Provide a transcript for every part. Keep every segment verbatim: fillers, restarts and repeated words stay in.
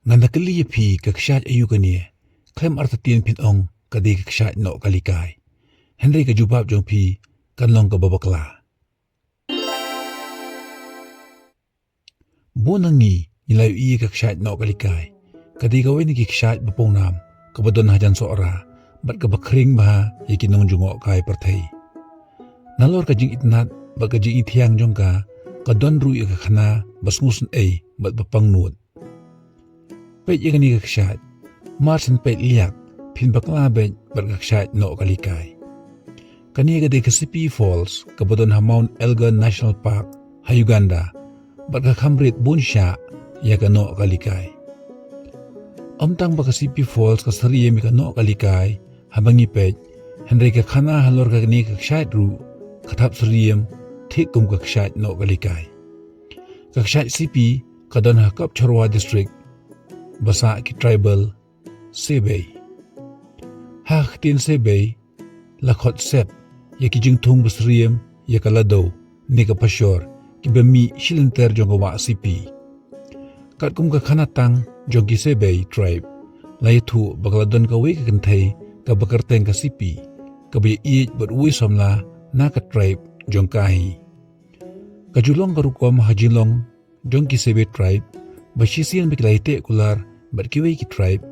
Ngan da kylli ïa phi, ka kshaid aïu kane? Khlem artatien phin ong ka dei ka kshaid noh kali kai. Hynrei ka jubab jong phi kan long kaba bakla. Bun na ngi ngi la ïohi ïa ka kshaid noh kali kai. Ka dei kawei na ki kshaid ba pawnam, kaba don hajan Sohra bad kaba khring bha ïa ki nongjngohkai pyrthei. Nalor ka jingitynnad bad ka jingithiang jong ka, ka don ruh ïa ka khana ba sngewsynei bad ba pangnud. Peit ïa kane ka kshaid. Mar shen peit liak, phin bakla beit bad ka kshaid noh kali kai. Kane ka dei ka Sipi Falls, kaba don ha Mount Elgon National Park ha Uganda, bad ka kham rit bun shah ïa ka noh kali kai. Ym tang ba ka Sipi Falls ka syriem ïa ka noh kali kai haba ngi peit, hynrei ka khana halor kane ka kshaid ruh ka thap syriem thik kum ka kshaid noh kali kai. Ka kshaid Sipi ka don ha Kapchorwa District, ba sah ki tribal Sebei. Ha ka ktien Sebei, la khot sep ïa ki jingthung ba syriem ïa ka ladew ne ka pashor, kiba mih shilynter jong ka wah Sipi. Katkum ka khana tang jong ki Sebei tribe, la ïathuh ba ka la don kawei ka kynthei kaba kyrteng ka Sipi, kaba ïaieit bad uwei samla na ka tribe jong ka hi. Ka ju long ka rukom ha jinglong jong ki Sebei tribe, ba shisien ba ki la ïateh kular bad kiwei ki tribe,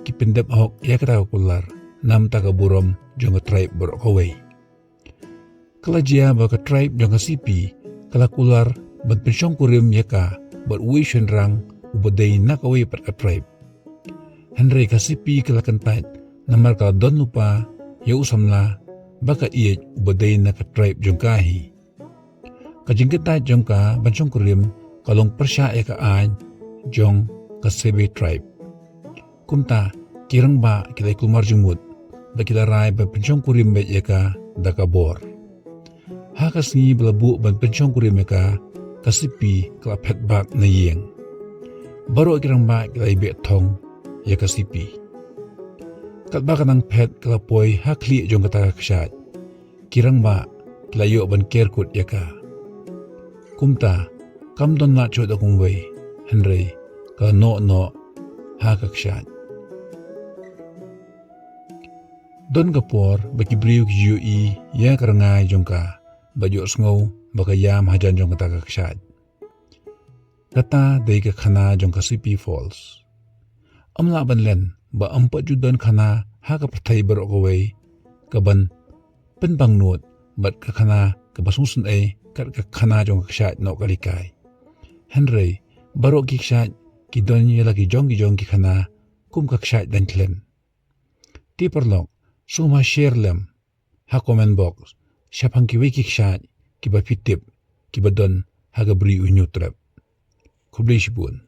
ki pyndep hok ïa kata ka kular na bynta ka burom jong ka tribe baroh kawei. Ka la jia ba ka tribe jong ka Sipi ka la kular ban pynshongkurim ïa ka bad uwei u shynrang uba dei na kawei pat ka tribe. Hynrei ka Sipi ka la kyntait namar ka la don lypa ïa u samla ba ka ïeit uba dei na ka tribe jong ka hi. Ka jingkyntait jong ka ban shongkurim ka long pyrshah ïa ka aiñ jong ka Sebei tribe. Kumta, ki rangbah ki la ïakulmar jingmut bad ki la rai ban pynshongkurim beit ïa ka da ka bor. Ha ka sngi ba la buh ban pynshongkurim ïa ka, ka Sipi ka la phet bak na ïing. Baroh ki rangbah ki la ïabeh thong ïa ka Sipi. Katba ka nang phet ka la poi ha khlieh jong kata ka kshaid. Ki rangbah ki la ïoh ban ker kut ïa ka. Kumta, kam don lad shuh da kumwei, hynrei ka la noh noh ha ka kshaid. Don ka por ba ki briew ki ju ïohi ïa ka rngai jong ka, bad ju sngew ba ka ïam hajan jong kata ka kshaid. Kata dei ka khana jong ka Sipi Falls. Ym lah ban len ba ym pat ju don khana ha ka pyrthei baroh kawei kaban pynpangnud bad ka khana kaba sngewsynei kat ka khana jong ka kshaid noh kali kai. Hynrei baroh ki kshaid ki don ïa la ki jong ki jong ki khana kum ka kshaid dang khlem. Te paralok, sngewbha share lem ha comment box shaphang kiwei ki kshaid kiba phi tip kiba don ha ka Bri U Hynñiewtrep. Khublei shibun.